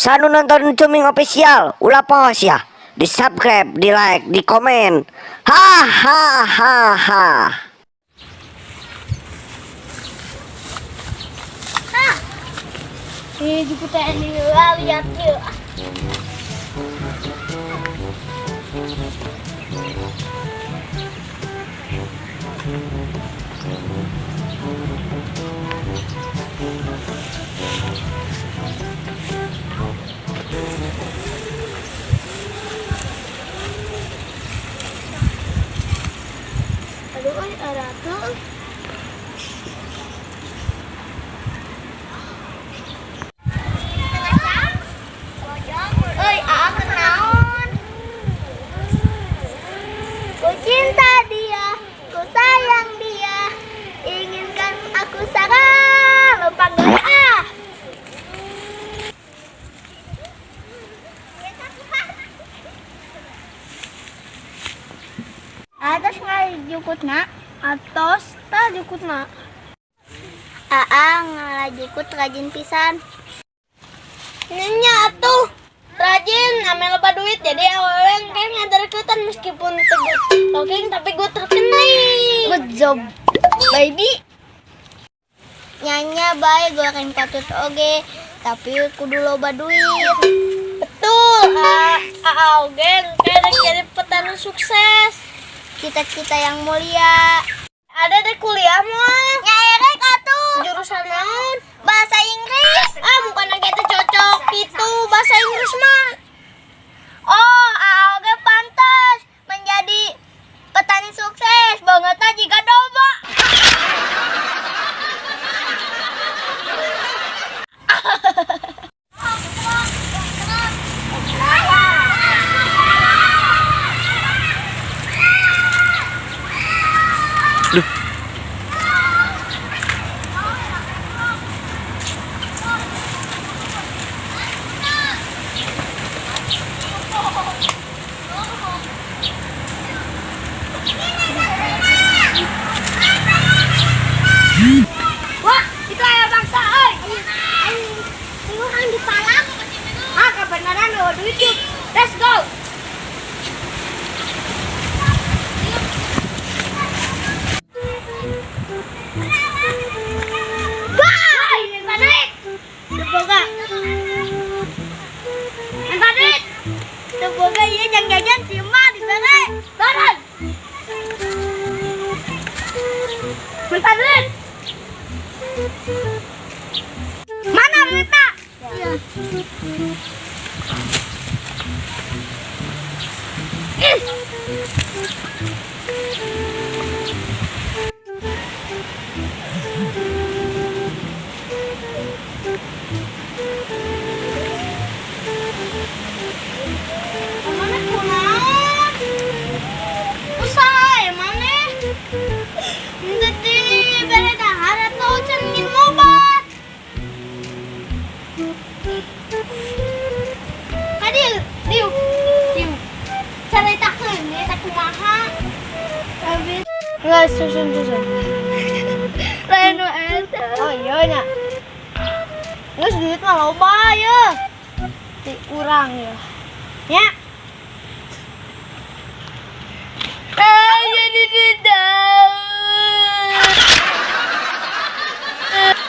Sanu nonton Cuming Official, ulah poho ya. Di subscribe, di like, di komen. Hahaha. Ini juput ini lihat yuk. Aduh, euy, aratuh. Euy, aa kenaon? Ku cinta dia, ku sayang dia, inginkan aku sangat lupa geus ah. Atos ngajukutna, atos ta jukutna. Aa ngalajukut rajin pisan. Nya atuh rajin ame loba duit, jadi awewe kan ngadareuketan meskipun teu good looking, tapi gue terkenal. Good job, baby. Nyanya bae goreng patut oge, tapi kudu loba duit. Betul, aa oge kayak jadi petani sukses. Cita-cita yang mulia. Ada deh kuliah mah. Nya erek atuh. Jurusan naon? Bahasa Inggris. Ah, bukan kita cocok itu bahasa Inggris mah. Oh, aa oge pantas menjadi petani sukses. Banget jiga domba. Duh. Wah, itu aya bangsa euy. Urang dipalak. Ah, kebenaran euweuh duit yuk. Let's go. Wah, minta duit. Teu boga. Minta duit. Teu boga ieu jang jajan ti emak dibere. Turun. Minta duit. Mana duitnya? Iya. Ih. Mana kunaon? Usaha ya mana? Henteu bere dahar atau can nginum obat. Kadieu, diuk, diuk. Caritakeun eta kumaha? Habis. Enggak, susun susun. Lain nu eta. Oh iya nya. Geus duit mah loba ya. Ti urang ya. Nya.